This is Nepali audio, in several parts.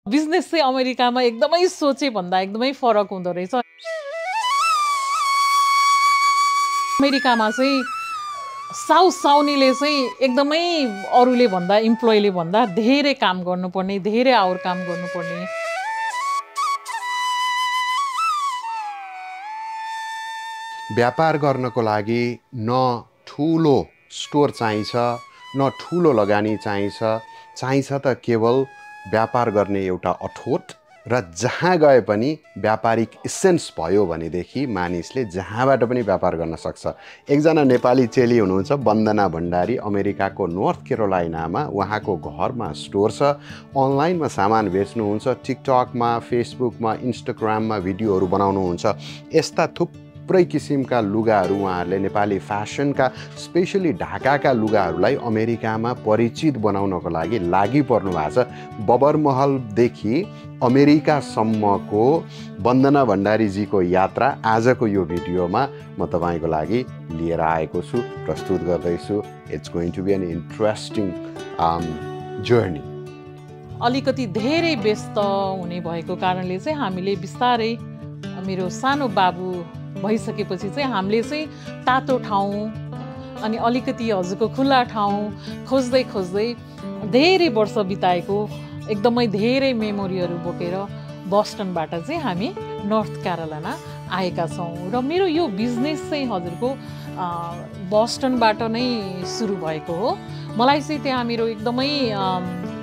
बिजनेस चाहिँ अमेरिकामा एकदमै सोचे भन्दा एकदमै फरक हुँदो रहेछ। अमेरिकामा चाहिँ साउनीले चाहिँ एकदमै अरूले भन्दा इम्प्लोइले भन्दा धेरै काम गर्नुपर्ने, धेरै आवर काम गर्नुपर्ने। व्यापार गर्नको लागि न ठुलो स्टोर चाहिन्छ, न ठुलो लगानी चाहिन्छ त केवल व्यापार गर्ने एउटा अठोट र जहाँ गए पनि व्यापारिक इसेन्स भयो भनेदेखि मानिसले जहाँबाट पनि व्यापार गर्न सक्छ। एकजना नेपाली चेली हुनुहुन्छ वन्दना भण्डारी, अमेरिकाको नर्थ केरोलाइनामा उहाँको घरमा स्टोर छ। अनलाइनमा सामान बेच्नुहुन्छ, टिकटकमा, फेसबुकमा, इन्स्टाग्राममा भिडियोहरू बनाउनुहुन्छ। यस्ता थुप्रै किसिमका लुगाहरू उहाँहरूले नेपाली फ्यासनका स्पेसली ढाकाका लुगाहरूलाई अमेरिकामा परिचित बनाउनको लागि पर्नु भएको छ। बबरमहलदेखि अमेरिकासम्मको वन्दना भण्डारीजीको यात्रा आजको यो भिडियोमा म तपाईँको लागि लिएर आएको छु, प्रस्तुत गर्दैछु। It's going to be an interesting journey. अलिकति धेरै व्यस्त हुने भएको कारणले चाहिँ हामीले बिस्तारै मेरो सानो बाबु भइसकेपछि चाहिँ हामीले चाहिँ तातो ठाउँ अनि अलिकति हजुरको खुल्ला ठाउँ खोज्दै खोज्दै धेरै वर्ष बिताएको एकदमै धेरै मेमोरीहरू बोकेर बोस्टनबाट चाहिँ हामी नर्थ क्यारोलाइना आएका छौँ। र मेरो यो बिजनेस चाहिँ हजुरको बोस्टनबाट नै सुरु भएको हो। मलाई चाहिँ त्यहाँ मेरो एकदमै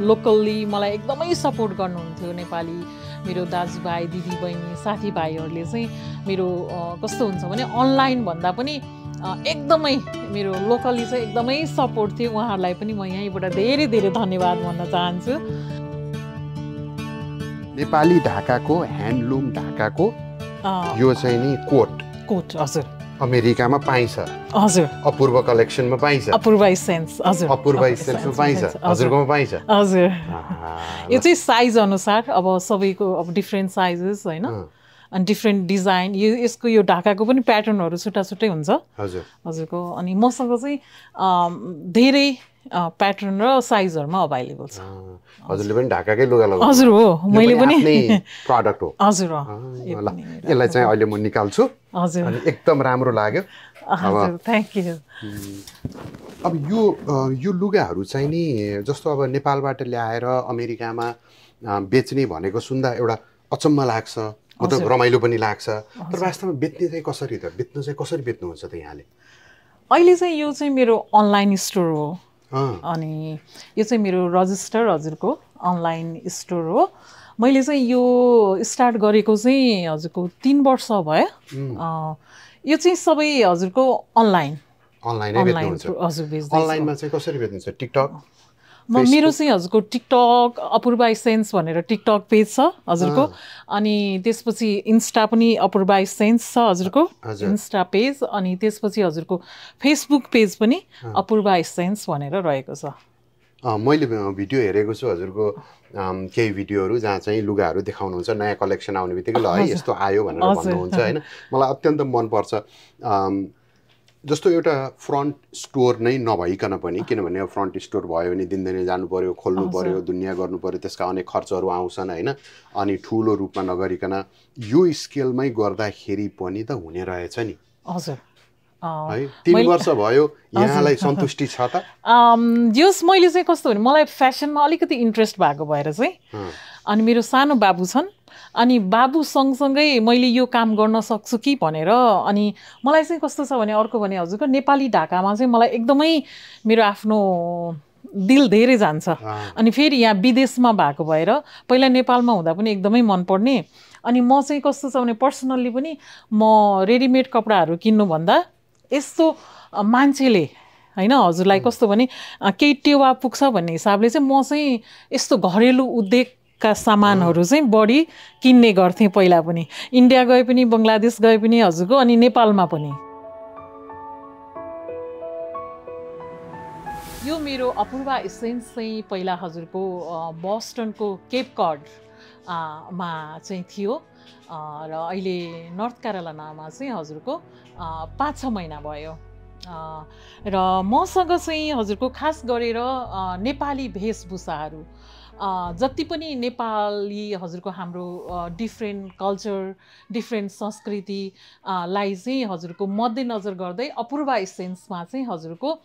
लोकल्ली मलाई एकदमै सपोर्ट गर्नुहुन्थ्यो नेपाली मेरो दाजुभाइ, दिदीबहिनी, साथीभाइहरूले चाहिँ मेरो कस्तो हुन्छ भने अनलाइन भन्दा पनि एकदमै मेरो लोकली चाहिँ एकदमै सपोर्ट थियो। उहाँहरूलाई पनि म यहीँबाट धेरै धेरै धन्यवाद भन्न चाहन्छु। नेपाली ढाकाको ह्यान्डलुम ढाकाको यो चाहिँ नि कोट हजुर अमेरिकामा पाइन्छ। हजुर अपूर्व कलेक्सनमा पाइन्छ। अपूर्व इसेन्स हजुर अपूर्व इसेन्समा पाइन्छ। हजुरकोमा पाइन्छ। हजुर यो चाहिँ साइज अनुसार अब सबैको अब डिफ्रेन्ट साइजेस हैन अनि डिफ्रेन्ट डिजाइन। यसको यो ढाकाको पनि प्याटर्नहरू छुट्टा छुट्टै हुन्छ हजुरको। अनि मसँग चाहिँ धेरै प्याटर्न र साइजहरुमा अभाइलेबल छ। हजुरले पनि ढाकाकै लुगा लगाउनु? हजुर हो, मैले पनि प्रोडक्ट हो। हजुर हो। यसलाई चाहिँ अहिले म निकाल्छु। हजुर अनि एकदम राम्रो लाग्यो। हजुर थ्यांक यू। अब यो लुगाहरू चाहिँ नि जस्तो अब नेपालबाट ल्याएर अमेरिकामा बेच्ने भनेको सुन्दा एउटा अचम्म लाग्छ, मतलब रमाइलो पनि लाग्छ। तर वास्तवमा बेच्ने चाहिँ कसरी त? बेच्नु चाहिँ कसरी बेच्नुहुन्छ त यहाँले? अहिले चाहिँ यो चाहिँ मेरो अनलाइन स्टोर हो। अनि यो चाहिँ मेरो रजिस्टर हजुरको अनलाइन स्टोर हो। मैले चाहिँ यो स्टार्ट गरेको चाहिँ हजुरको 3 वर्ष भयो। यो चाहिँ सबै हजुरको अनलाइनै बेच्नुहुन्छ? हजुर बेच्छु। अनलाइनमा चाहिँ कसरी बेच्नुहुन्छ? टिकटक? मेरो चाहिँ हजुरको टिकटक अपूर्व इसेन्स भनेर टिकटक पेज छ हजुरको। अनि त्यसपछि इन्स्टा पनि अपूर्व इसेन्स छ हजुरको इन्स्टा पेज। अनि त्यसपछि हजुरको फेसबुक पेज पनि अपूर्व इसेन्स भनेर रहेको छ। मैले भिडियो हेरेको छु हजुरको केही भिडियोहरू जहाँ चाहिँ लुगाहरू देखाउनुहुन्छ, नयाँ कलेक्सन आउने बित्तिकै ल है यस्तो आयो भनेर भन्नुहुन्छ हैन। मलाई अत्यन्त मनपर्छ। जस्तो एउटा फ्रन्ट स्टोर नै नभइकन पनि, किनभने फ्रन्ट स्टोर भयो भने दिनदिनै जानु पर्यो, खोल्नु पर्यो, दुनियाँ गर्नु पर्यो, त्यसका अनेक खर्चहरू आउँछन् हैन। अनि ठुलो रूपमा नगरिकन यो स्केलमै गर्दाखेरि पनि त हुने रहेछ नि। हजुर है 3 वर्ष भयो, यहाँलाई सन्तुष्टि छ त? जस मैले चाहिँ कस्तो भने मलाई फ्यासनमा अलिकति इन्ट्रेस्ट भएको भएर चाहिँ अनि मेरो सानो बाबु छन्। अनि बाबु सँगसँगै मैले यो काम गर्न सक्छु कि भनेर अनि मलाई चाहिँ कस्तो छ भने अर्को भने हजुरको नेपाली ढाकामा चाहिँ मलाई एकदमै मेरो आफ्नो दिल धेरै जान्छ। अनि फेरि यहाँ विदेशमा भएको भएर पहिला नेपालमा हुँदा पनि एकदमै मनपर्ने। अनि म चाहिँ कस्तो छ भने पर्सनल्ली पनि म रेडिमेड कपडाहरू किन्नुभन्दा यस्तो मान्छेले हैन हजुरलाई कस्तो भने केही टेवा पुग्छ भन्ने हिसाबले चाहिँ म चाहिँ यस्तो घरेलु उद्योगका सामानहरू चाहिँ बढी किन्ने गर्थेँ पहिला पनि। इन्डिया गए पनि, बङ्गलादेश गए पनि हजुरको, अनि नेपालमा पनि। यो मेरो अपूर्व इसेन्स चाहिँ पहिला हजुरको बोस्टनको केप कड मा चाहिँ थियो र अहिले नर्थ क्यारोलाइनामा चाहिँ हजुरको 5-6 महिना भयो। र मसँग चाहिँ हजुरको खास गरेर नेपाली वेशभूषाहरू जति पनि नेपाली हजुरको हाम्रो डिफ्रेन्ट कल्चर डिफ्रेन्ट संस्कृति लाई चाहिँ हजुरको मध्यनजर गर्दै अपूर्वा एसेन्समा चाहिँ हजुरको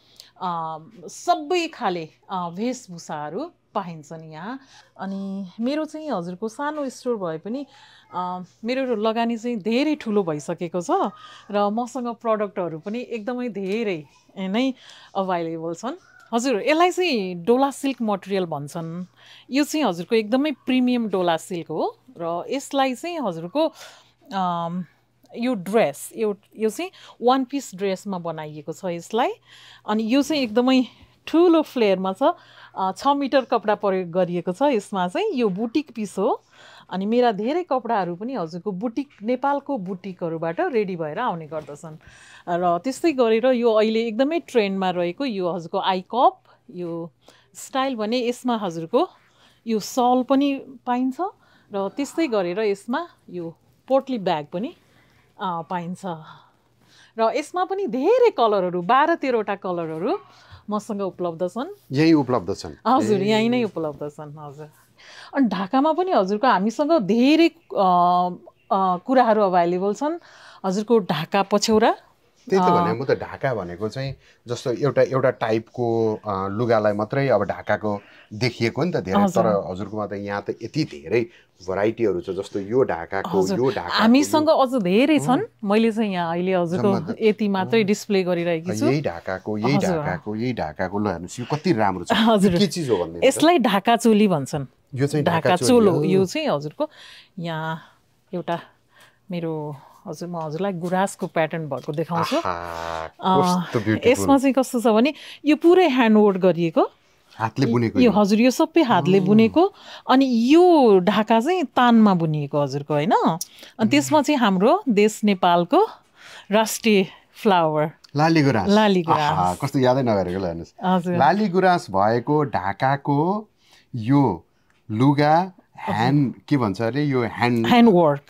सबै खाले वेशभूषाहरू पाइन्छन् यहाँ। अनि मेरो चाहिँ हजुरको सानो स्टोर भए पनि मेरो लगानी चाहिँ धेरै ठुलो भइसकेको छ र मसँग प्रडक्टहरू पनि एकदमै धेरै नै अभाइलेबल छन्। हजुर यसलाई चाहिँ डोला सिल्क मटेरियल भन्छन्। यो चाहिँ हजुरको एकदमै प्रिमियम डोला सिल्क हो र यसलाई चाहिँ हजुरको यो ड्रेस यो चाहिँ वान पिस ड्रेसमा बनाइएको छ यसलाई। अनि यो चाहिँ एकदमै ठुलो फ्लेयरमा छ, 6 मिटर कपडा प्रयोग गरिएको छ यसमा चाहिँ। यो बुटिक पिस हो अनि मेरा धेरै कपडाहरू पनि हजुरको बुटिक नेपालको बुटिकहरूबाट रेडी भएर आउने गर्दछन्। र त्यस्तै गरेर यो अहिले एकदमै ट्रेन्डमा रहेको यो हजुरको आई कप यो स्टाइल भने यसमा हजुरको यो सल पनि पाइन्छ र त्यस्तै गरेर यसमा यो पोटली ब्याग पनि पाइन्छ र यसमा पनि धेरै कलरहरू 12-13वटा कलरहरू मसँग उपलब्ध छन्। यही उपलब्ध छन्? हजुर यही नै उपलब्ध छन्। हजुर अनि ढाकामा पनि हजुरको हामीसँग धेरै कुराहरू अभाइलेबल छन्। हजुरको ढाका पछ्यौरा त्यही त भने म त ढाका भनेको चाहिँ जस्तो एउटा टाइपको लुगालाई मात्रै अब ढाकाको देखिएको नि त धेरै, तर हजुरकोमा त यहाँ त यति धेरै भराइटीहरू छ। जस्तो यो ढाकाको यो ढाका हामीसँग अझ धेरै छन्। मैले चाहिँ यहाँ अहिले हजुरको यति मात्रै डिस्प्ले गरिरहेकी छु। यही ढाकाको यही ढाकाको यही ढाकाको ल हेर्नुस् यो कति राम्रो छ। हजुर के चीज हो भन्ने यसलाई ढाका चोली भन्छन्। यो चाहिँ ढाका चोलो यो चाहिँ हजुरको यहाँ एउटा मेरो हजुर म हजुरलाई गुराँसको प्याटर्न भएको देखाउँछु। यसमा चाहिँ कस्तो छ भने यो पुरै ह्यान्डवर्क गरिएको, हातले बुनेको यो हजुर यो सबै हातले बुनेको। अनि यो ढाका चाहिँ तानमा बुनिएको हजुरको होइन। अनि त्यसमा चाहिँ हाम्रो देश नेपालको राष्ट्रिय फ्लावर लाली गुराँस लाली कस्तो यादै नगरेको ल हेर्नुस्। हजुर लाली गुराँस भएको ढाकाको यो लुगा के भन्छ अरे यो ह्यान्डवर्क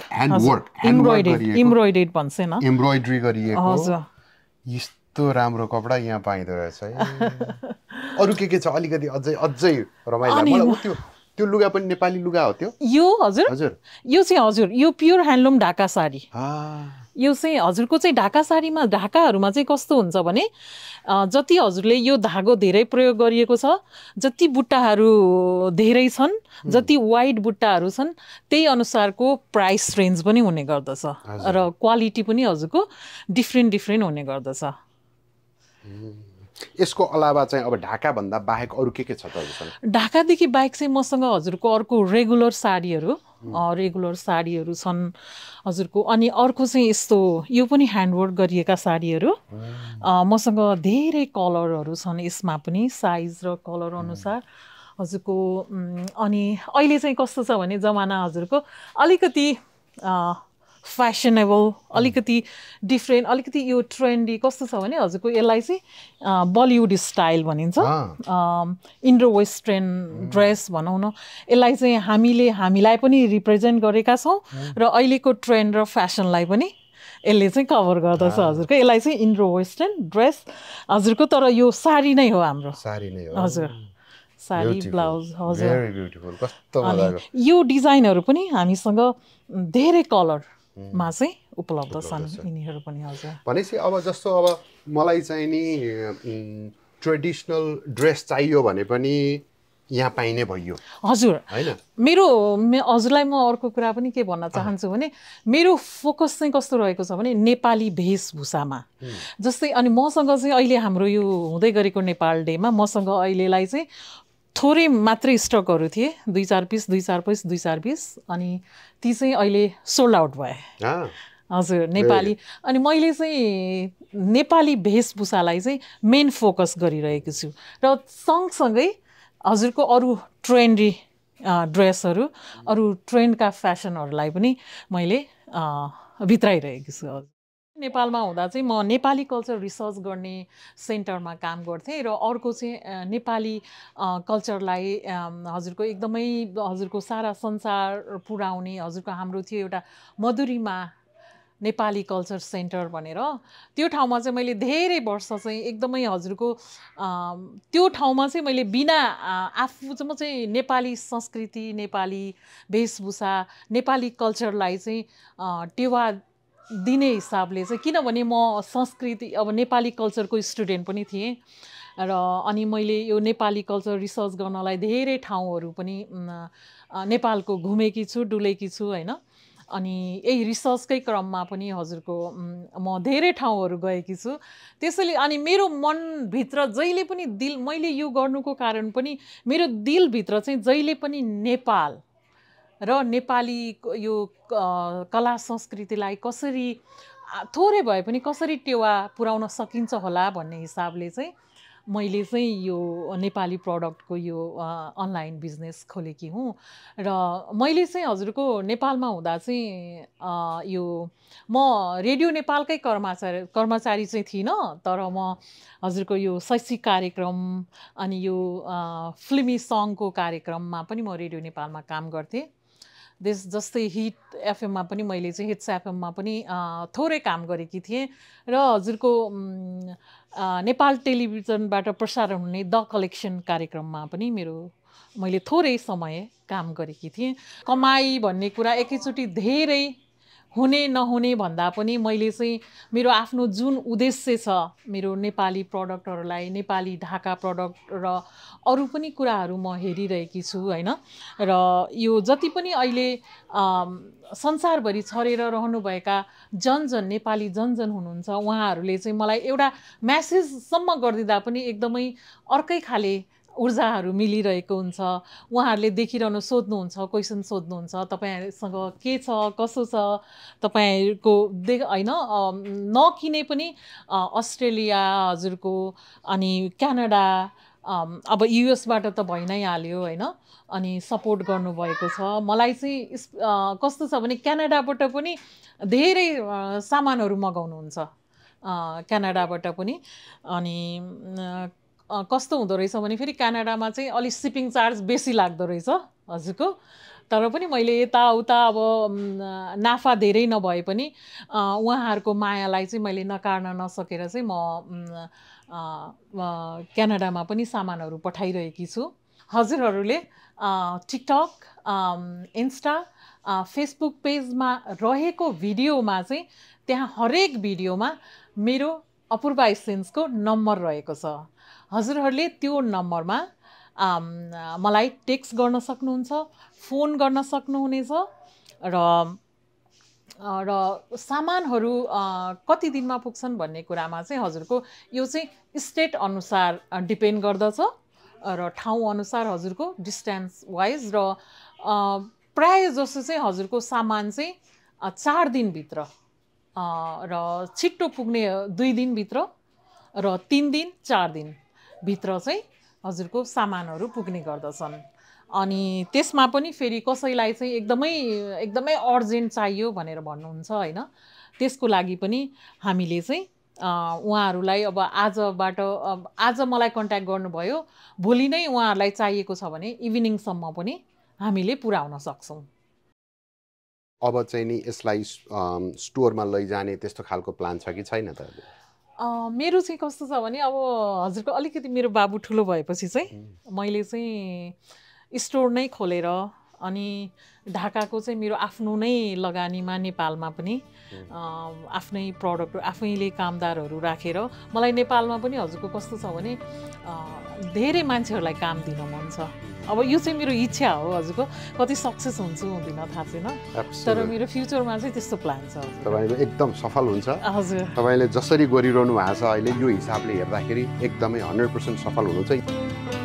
एम्ब्रोइडेड भन्छ न, एम्ब्रोइडरी गरिएको यस्तो राम्रो कपडा यहाँ पाइँदो रहेछ है। अरू के छ अलिकति अझै रमाइलो? त्यो लुगा पनि नेपाली लुगा हो त्यो? यो हजुर यो चाहिँ हजुर यो प्योर ह्यान्डलुम ढाका साडी। यो चाहिँ हजुरको चाहिँ ढाका साडीमा ढाकाहरूमा चाहिँ कस्तो हुन्छ भने जति हजुरले यो धागो धेरै प्रयोग गरिएको छ, जति बुट्टाहरू धेरै छन्, जति वाइड बुट्टाहरू छन्, त्यही अनुसारको प्राइस रेन्ज पनि हुने गर्दछ र क्वालिटी पनि हजुरको डिफ्रेन्ट हुने गर्दछ। यसको अलावा चाहिँ अब ढाका भन्दा बाहेक अरू के छ त हजुरसँग? ढाकादेखि बाहेक चाहिँ मसँग हजुरको अर्को रेगुलर साडीहरू छन् हजुरको। अनि अर्को चाहिँ यस्तो यो पनि ह्यान्डवर्क गरिएका साडीहरू मसँग धेरै कलरहरू छन् यसमा पनि साइज र कलर अनुसार हजुरको। अनि अहिले चाहिँ कस्तो छ भने जमाना हजुरको अलिकति फ्यासनेबल, अलिकति डिफ्रेन्ट, अलिकति यो ट्रेन्डी कस्तो छ भने हजुरको यसलाई चाहिँ बलिउड स्टाइल भनिन्छ, इन्डो वेस्टर्न ड्रेस भनौँ न। यसलाई चाहिँ हामीलाई पनि रिप्रेजेन्ट गरेका छौँ र अहिलेको ट्रेन्ड र फ्यासनलाई पनि यसले चाहिँ कभर गर्दछ हजुरको। यसलाई चाहिँ इन्डो वेस्टर्न ड्रेस हजुरको, तर यो साडी नै हो हाम्रो। साडी नै हो हजुर, साडी ब्लाउज हजुर। भेरी ब्युटिफुल, कस्तो मजाको। यो डिजाइनहरू पनि हामीसँग धेरै कलरमा चाहिँ उपलब्ध छन् यिनीहरू पनि हजुर। भनेपछि अब जस्तो अब मलाई चाहिँ नि ट्रेडिसनल ड्रेस चाहियो भने पनि यहाँ पाइने भयो हजुर हैन? मेरो हजुरलाई म अर्को कुरा पनि के भन्न चाहन्छु भने मेरो फोकस चाहिँ कस्तो रहेको छ भने नेपाली वेशभूषामा। जस्तै अनि मसँग चाहिँ अहिले हाम्रो यो हुँदै गरेको नेपाल डेमा मसँग अहिलेलाई चाहिँ थोरै मात्रै स्टकहरू थिए, 2-4 पिस अनि ती चाहिँ अहिले सोल्ड आउट भए हजुर नेपाली। अनि मैले चाहिँ नेपाली वेशभूषालाई चाहिँ मेन फोकस गरिरहेको छु र सँगसँगै हजुरको अरू ट्रेन्डी ड्रेसहरू, अरू ट्रेन्डका फ्यासनहरूलाई पनि मैले भित्राइरहेको छु। नेपालमा हुँदा चाहिँ म नेपाली कल्चर रिसर्च गर्ने सेन्टरमा काम गर्थेँ र अर्को चाहिँ नेपाली कल्चरलाई हजुरको एकदमै हजुरको सारा संसार पुर्याउने हजुरको हाम्रो थियो एउटा मधुरिमा नेपाली कल्चर सेन्टर भनेर त्यो ठाउँमा चाहिँ मैले धेरै वर्ष चाहिँ एकदमै हजुरको त्यो ठाउँमा चाहिँ मैले बिना आफू चाहिँ म चाहिँ नेपाली संस्कृति नेपाली वेशभूषा नेपाली कल्चरलाई चाहिँ टेवा दिने हिसाबले चाहिँ किनभने म संस्कृति अब नेपाली कल्चरको स्टुडेन्ट पनि थिएँ र अनि मैले यो नेपाली कल्चर रिसर्च गर्नलाई धेरै ठाउँहरू पनि नेपालको घुमेकी छु डुलेकी छु होइन अनि यही रिसर्चकै क्रममा पनि हजुरको म धेरै ठाउँहरू गएकी छु त्यसैले अनि मेरो मनभित्र जहिले पनि मैले यो गर्नुको कारण पनि मेरो दिलभित्र चाहिँ जहिले पनि नेपाल र नेपाली यो कला संस्कृतिलाई कसरी थोरै भए पनि कसरी टेवा पुर्याउन सकिन्छ होला भन्ने हिसाबले चाहिँ मैले चाहिँ यो नेपाली प्रडक्टको यो अनलाइन बिजनेस खोलेकी हुँ र मैले चाहिँ हजुरको नेपालमा हुँदा चाहिँ यो म रेडियो नेपालकै कर्मचारी चाहिँ थिइनँ तर म हजुरको यो शैक्षिक कार्यक्रम अनि यो फिल्मी सङको कार्यक्रममा पनि म रेडियो नेपालमा काम गर्थेँ जस्तै हिट एफएममा पनि मैले चाहिँ हिट्स एफएममा पनि थोरै काम गरेकी थिएँ र हजुरको नेपाल टेलिभिजनबाट प्रसारण हुने द कलेक्सन कार्यक्रममा पनि मैले थोरै समय काम गरेकी थिएँ कमाई भन्ने कुरा एकैचोटि धेरै हुने नहुने भन्दा पनि मैले चाहिँ मेरो आफ्नो जुन उद्देश्य छ मेरो नेपाली प्रडक्टहरूलाई नेपाली ढाका प्रडक्ट र अरू पनि कुराहरू म हेरिरहेकी छु होइन र यो जति पनि अहिले संसारभरि छरेर रहनुभएका नेपाली जन हुनुहुन्छ उहाँहरूले चाहिँ मलाई एउटा म्यासेजसम्म गरिदिँदा पनि एकदमै अर्कै खाले ऊर्जाहरू मिलिरहेको हुन्छ उहाँहरूले देखिरहनु सोध्नुहुन्छ क्वेसन सोध्नुहुन्छ तपाईँसँग के छ कसो छ तपाईँहरूको होइन नकिने पनि अस्ट्रेलिया हजुरको अनि क्यानाडा अब युएसबाट त भइ नै हाल्यो होइन अनि सपोर्ट गर्नुभएको छ मलाई चाहिँ कस्तो छ भने क्यानाडाबाट पनि धेरै सामानहरू मगाउनुहुन्छ क्यानाडाबाट पनि अनि कस्तो हुँदो रहेछ भने फेरि क्यानाडामा चाहिँ अलिक सिपिङ चार्ज बेसी लाग्दो रहेछ हजुरको तर पनि मैले यताउता अब नाफा धेरै नभए पनि उहाँहरूको मायालाई चाहिँ मैले नकार्न नसकेर चाहिँ म क्यानाडामा पनि सामानहरू पठाइरहेकी छु हजुरहरूले टिकटक इन्स्टा फेसबुक पेजमा रहेको भिडियोमा चाहिँ त्यहाँ हरेक भिडियोमा मेरो अपूर्वा एसेन्सको नम्बर रहेको छ हजुरहरूले त्यो नम्बरमा मलाई टेक्स्ट गर्न सक्नुहुन्छ फोन गर्न सक्नुहुनेछ र सामानहरू कति दिनमा पुग्छन् भन्ने कुरामा चाहिँ हजुरको यो चाहिँ स्टेट अनुसार डिपेन्ड गर्दछ र ठाउँ अनुसार हजुरको डिस्टेन्स वाइज र प्राय जसो चाहिँ हजुरको सामान चाहिँ 4 दिनभित्र र छिट्टो पुग्ने 2 दिनभित्र र 3 दिन 4 दिनभित्र चाहिँ हजुरको सामानहरू पुग्ने गर्दछन् अनि त्यसमा पनि फेरि कसैलाई चाहिँ एकदमै अर्जेन्ट चाहियो भनेर भन्नुहुन्छ हैन त्यसको लागि पनि हामीले चाहिँ उहाँहरूलाई अब आज मलाई कन्ट्याक्ट गर्नुभयो भोलि नै उहाँहरूलाई चाहिएको छ भने इभिनिङसम्म पनि हामीले पुर्याउन सक्छौं अब चाहिँ नि यसलाई स्टोरमा लैजाने त्यस्तो खालको प्लान छ कि छैन त मेरो चाहिँ कस्तो छ भने अब हजुरको अलिकति मेरो बाबु ठुलो भएपछि चाहिँ मैले चाहिँ स्टोर नै खोलेर अनि ढाकाको चाहिँ मेरो आफ्नो नै लगानीमा नेपालमा पनि आफ्नै प्रडक्ट आफैले कामदारहरू राखेर मलाई नेपालमा पनि हजुरको कस्तो छ भने धेरै मान्छेहरूलाई काम दिन मन छ अब यो चाहिँ मेरो इच्छा हो हजुरको कति सक्सेस हुन्छु हुँदिन थाहा छैन तर मेरो फ्युचरमा चाहिँ त्यस्तो प्लान छ तपाईको एकदम सफल हुन्छ हजुर तपाईले जसरी गरिरहनु भएको छ अहिले यो हिसाबले हेर्दाखेरि एकदमै 100% सफल हुनुहुन्छ